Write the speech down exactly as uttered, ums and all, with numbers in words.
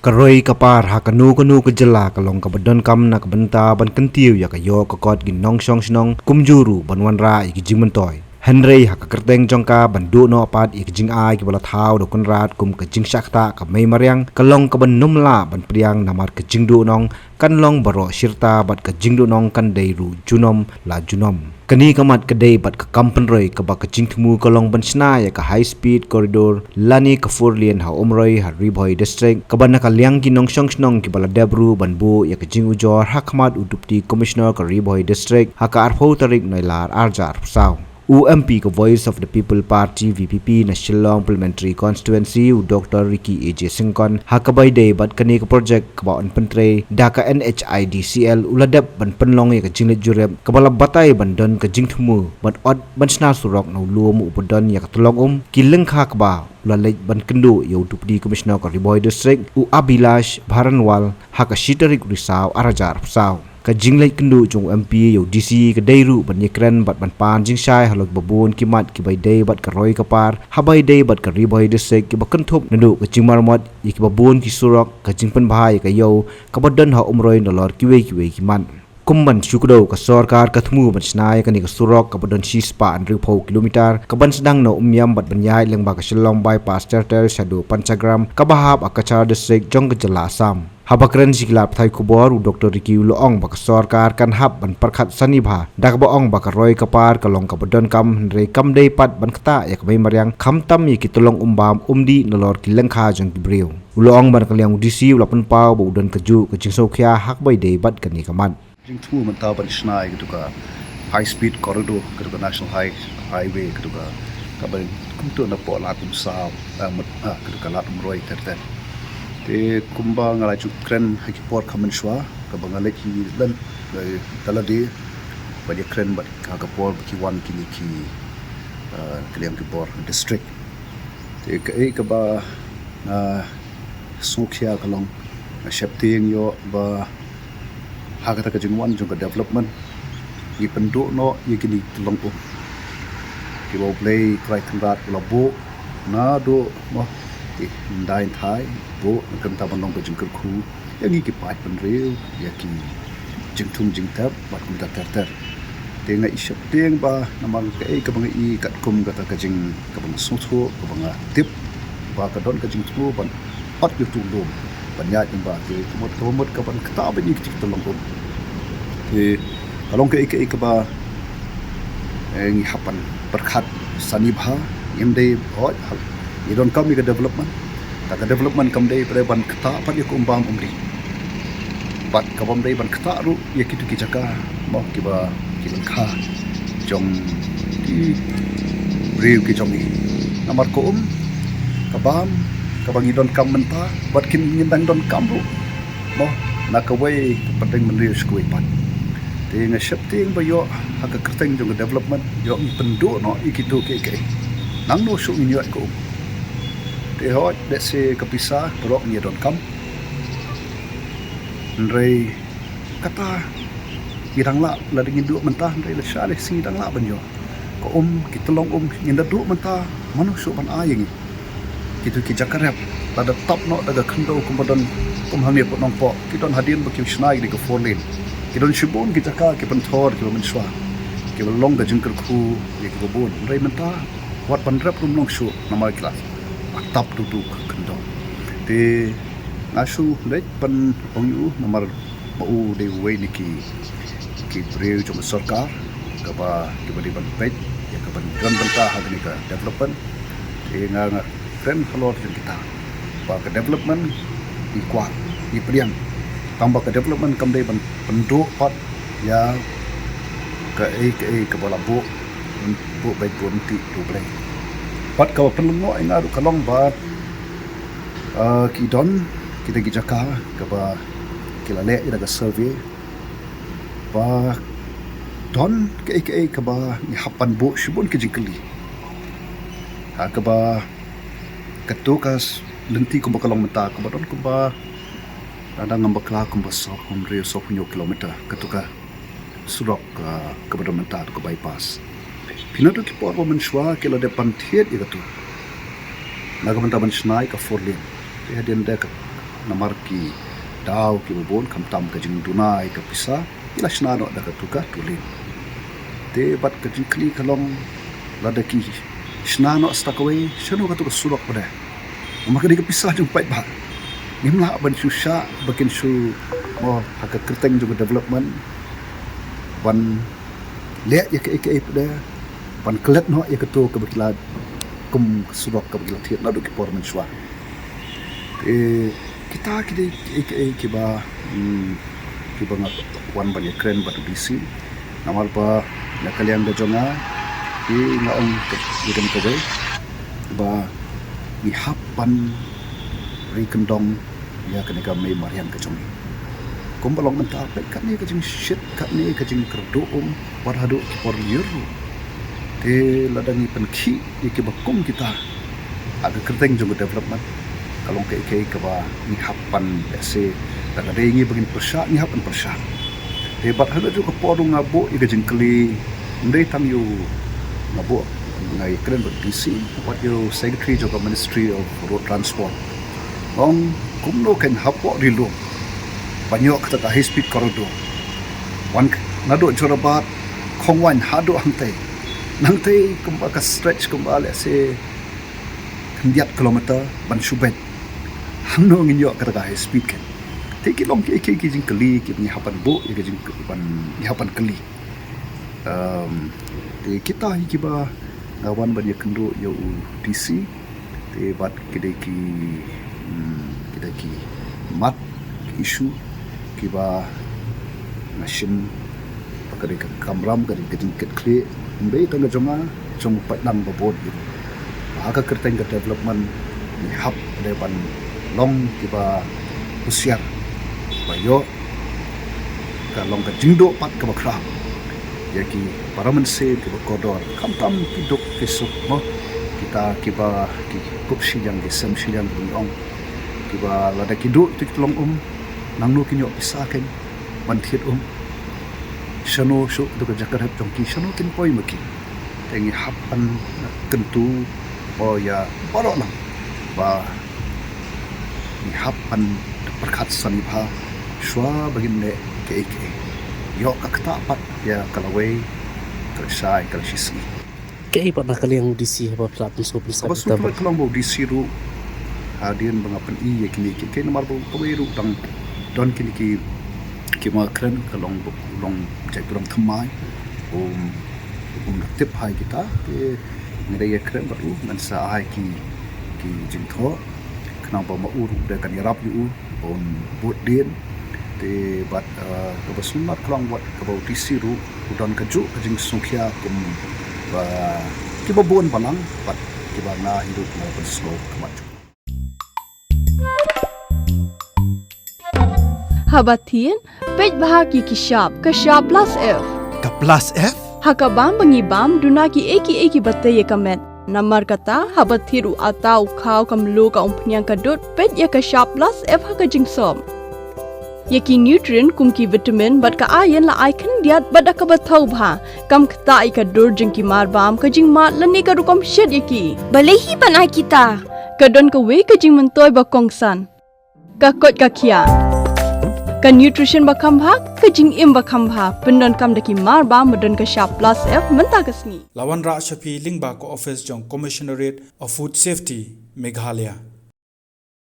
Ka roi ka par ha kano kano ka jylla ka long kaba donkam na ka bynta ban kyntiew ïa ka ïoh ka kot ki nongshong shnong, kumjuh ruh ban wanrah ïa ki jingmyntoi. Hynrei ha ka kyrteng jong ka ban duh noh pat ïa ka jingai kaba la thaw da u kynrad kum ka jingshah ktah ka mei mariang, ka long kaba ym lah ban pdiang, namar ka jingduhnong kan long baroh shirta bad ka jingduhnong kan dei ruh junom la junom. Kane ka mat ka dei bad ka kam pynroi kaba ka jingthmu ka long ban shna ïa ka high speed corridor lane ka four lane ha Umroi ha Ri Bhoi District, kaba na ka liang ki nongshong shnong kiba la dep ruh ban buh ïa ka jingujor ha khmat u Deputy Commissioner ka Ri Bhoi District ha ka arphew tarik Nailar arhajar arphew saw. U M P ka Voice of the People Party, V P P, na Shillong Parliamentary Constituency, u Doctor Ricky A J Syngkon, ha kaba ïadei bad kane ka project kaba yn pyntrei da ka N H I D C L, u la dep ban pynlong ïa ka jingleit jurip kaba la batai ban don ka jingthmu ban ot ban shna surok na u lum uba don ïa ka tyllong um, ki lyngkha kaba u la leit ban kynduh ïa u Deputy Commissioner ka Ri Bhoi District, u Abhilash Baranwal, ha ka shi tarik Risaw arhajar arphew saw. Ka jingleit kynduh jong u M P ïa u D C ka dei ruh ban ïakren bad ban pan jingshai halor kiba bun ki mat kiba ïadei bad ka roi ka par, haba ïadei bad ka Ri Bhoi District, kiba kynthup naduh ka jingmaramot ïa kiba bun ki surok, ka jingpynbha ïa ka ïew kaba don ha Umroi nalor kiwei kiwei ki mat. Kum ban shu kdew, ka sorkar ka thmu ban shna ïa kane ka surok kaba don shispah hynriewphew kilometer, kaban sdang na Umiam bad ban ïaid lyngba ka Shillong Bypass Terter shaduh Panchagram, kaba hap ha Cachar District jong ka jylla Assam. Haba kren sha ki lad pathai khubor, u Doctor Ricky u la ong ba ka sorkar kan hap ban pyrkhat sani bha da kaba ong ba ka roi ka par ka long kaba donkam, hynrei kam dei pat ban ktah ïa ka mei mariang, khamtam ïa ki tyllong um bam um dih nalor ki lyngkha jong ki briew. U la ong ba na ka liang u D C u la pynpaw ba u don kajuh ka jingsngewkhia ha kaba ïadei bad kane ka mat. Jingthmu mynta ban shna ïa katu ka high speed corridor, katu ka national high, highway, katu ka, kaba kumtu napoh Lad Umsaw, eh, mut, ah, katu ka Lad Umroi ter ter. Te kumba nga la ju kren ha ki por kaba mynshuwa, kaba nga leit hi lane, eh, da lade, ba ïakren bad ha ka por ba ki wan kine ki, eh, ki liang ki bor district. Te kaei kaba nga sngewkhia ka long, nga sheptieng ïoh ba ha kata ka jingwan jong ka development, ngi pynduh noh ïa kine ki tyllong um kiba U Blei Trai Kynrad u la buh naduh, mo, eh, hyndai hynthai, buh na ka bynta ban long ka jingkyrkhu ïa ngi ki paidbynriew, ïa ki jingthung jingtep bad kumta ter ter. Te nga i sheptieng ba namar kaei kaba nga i katkum kata ka jing, kaba nga sngewthuh, kaba nga tip ba ka don ka jingthmu ban ot ïa utu u lum ban ïaid lyngba, te ka mut, ka mut kaban ktah ban ïa kiti ki tyllong um. Te ka long kaei kaei kaba, eh, ngi hap ban pyrkhat sani bha, ngim dei, hooid, ngi donkam ïa ka development. Te ka development kam dei ba dei ban ktah pat ïa ka um bam um dih, bad ka bym dei ban ktah ruh ïa kito ki jaka, mo, kiba ki lyngkha jong ki briew ki jong ngi. Namar ka um, ka bam, kaba ngi donkam mynta, bad kin, ngin dang donkam ruh, mo, na kawei ka pdeng bynriew sha kawei pat. Te nga sheptieng ba ïoh ha ka kyrteng jong ka development, ïoh ngi pynduh noh ïa kito kiei kiei. Nangno shuh ngin ïoh ka um. Te hooid, lehse ka pisa baroh ngi donkam, hynrei kata ngi dang lah, lada ngin duh mynta, hynrei lashai lashai ngi dang lah ban ïoh. Ka um, ki tyllong um, ngin da duh mynta, mano shuh ban ai ïa ngi? Kito ki jaka rep, lada tap noh da ka khyndew kumba don, kum hangne Putnongpoh, ki don hadien ba ki shna ïa ka four lane. Ki don shibun ki jaka ki pynthor kiba mynshuwa, kiba long ka jingkyrkhu ïa kiba bun. Hynrei mynta wat ban rep ruh ym long shuh namar ki la tap duh duh ka khyndew. Te nga shu leit ban ong ïa u namar ba u dei uwei na ki, ki briew jong ka sorkar kaba, kiba dei ban peit ïa kaban kren bynta ha kane ka development. Te nga, nga kren halor jong kita ba ka development ngi kwah, ngi pdiang, tangba ka development kam dei ban pynduh pat ïa kaei kaei kaba la buh, buh beit buh lynti da U Blei. Bad kaba pynlyngngoh ïa nga ruh ka long ba, ah, ki don kita ki jaka kaba ki la leh ïa ka survey, ba don kaei kaei kaba ngi hap ban buh shibun ki jingkylli. Ha kaba katu ka s-, lynti kumba ka long mynta, kaba don kumba, lada ngam bakla, kumba saw hynriew saw hynñiew kilometer katu ka surok, ah, kaba don mynta, tu ka bypass. Pynban tu ki por ba mynshuwa ki la dep ban thied ïa katu na ka bynta ban shna ïa ka four lane. Te hadien da ka Namar ki daw kiba bun khamtam ka jingduna ïa ka pisa, ki la shna noh da katu katu lane. Te bad ka jingkylli ka long, lada ki shna noh sa kawei, shano katu ka surok pat de? Namar ka dei ka pisa jong paidbah. Ngim lah ban shu shah ba kin shu, mo, ha ka kyrteng jong ka development ban leh ïa kaei kaei pat de, ban klet noh ïa kato kaba ki la, kum ka surok kaba ki la thied naduh ki por mynshuwa. Te kita ki dei kiei kiei kiba, hmm, kiba nga wan ban ïakren bad u D C. Namar ba na ka liang ka jong nga, te nga ong ka, ïa kawei ba ngi hap ban ri kyndong ïa kane ka mei mariang ka jong ngi. Kumba long mynta, peit katne ka jingshit, katne ka jingkyrduh um, wat haduh ki por lyiur ruh. Te lada ngi pynkhih ïa kiba kum kita ha ka kyrteng jong ka development, ka long kaei kaei kaba ngi hap ban, lehse, lada dei ngi ba ngin pyrshah, ngi hap ban pyrshah. Te bad haduh ka por ruh nga buh ïa ka jingkylli, ym dei tang ïa u, nga buh, nga ïakren bad D C, bad ïa u Secretary jong ka Ministry of Road Transport. Ong kumno kan hapoh Ri Lum ban ïoh kata ka high speed corridor, wan k-, naduh Jorabat, Khongwan haduh hangtei. Nangtei kumba ka stretch kumba, lehse, khyndiat kilometer ban shu beit. Hangno ngin ïoh kata ka high speed kan? Te ki long kiei kiei ki jingkylli kiba ngi hap ban buh ïa ka jing, ban, ngi hap ban kylli. Em, te kita hi kiba nga wan ban ïakynduh ïa u D C. Te bad ki dei ki, hmm, ki dei ki mat, ki issue kiba nga shim ba ka dei ka kamram, ka dei ka jingkitkhlieh, ym dei tang ka jong nga, jong paidlang ba bun. Ba ha ka kyrteng ka development, ngi hap dei ban long kiba husiar, ba ïoh ka long ka jingduh pat kaba khraw ïa ki para mynsiem kiba kordor, khamtam ki duk ki suk, mo, kita kiba ki kup shiliang, ki sem shiliang, kiba ngi ong, kiba lada ki duh te ki long um, nangno kin ïoh pisa kan ban thied um? Shano shuh katu ka jaka rep jong ki, shano kin poi ma ki? Te ngi hap ban kyntu, o ïa, baroh lang ba ngi hap ban pyrkhat sani bha shuwa ba ngin leh kiei kiei. Ïoh ka ktah pat ïa ka lawei, ka lashai, ka lashisngi. Kaei pat na ka liang u D C haba phi la pynsngewbha, haba pynsngewbha, ka long ba u D C ruh, hadien ba nga pyni ïa kine kiei kiei, namar ba kawei ruh dang don kine ki, ki ma kren, ka long ba, long jait burom thymmai, um, um da tip ha kita, te nga dei ïakren bad u, ngan sa ai ki, ki jingthoh, khnang ba ma u ruh da kan ïarap ïa u ban bud dien. Te bad, eh, kaba sngewtynnat ka long wat kaba u D C ruh u don kajuh ka jingsngewkhia kum ba kiba bun balang bad kiba nga hi ruh nga pynsngew khmat. Haba thied, peit bha ki ki shap, ka shap plus F. Ka plus F? Ha ka bam ba ngi bam, duna kiei kiei kiba tei ïa ka met. Namar kata, haba thied u atta, u khaw, ka mluh, ka umphniang, ka dud, peit ïa ka shap plus F ha ka jingsop. Ïa ki nutrient kum ki vitamin bad ka iron la ai khyndiat bad da kaba thaw bha. Kam ktah ïa ka dur jong ki marbam, ka jingmad lane ka rukom shet ïa ki. Balei hi ban ai kita? Ka don kawei ka jingmyntoi ba kongsan. Ka koit ka khiah. Ka nutrition ba kham bha, ka jingim ba kham bha, pyndonkam da ki marbam ba don ka shap plus F mynta ka sngi. La wanrah sha phi lyngba ka office jong Commissionerate of Food Safety, Meghalaya.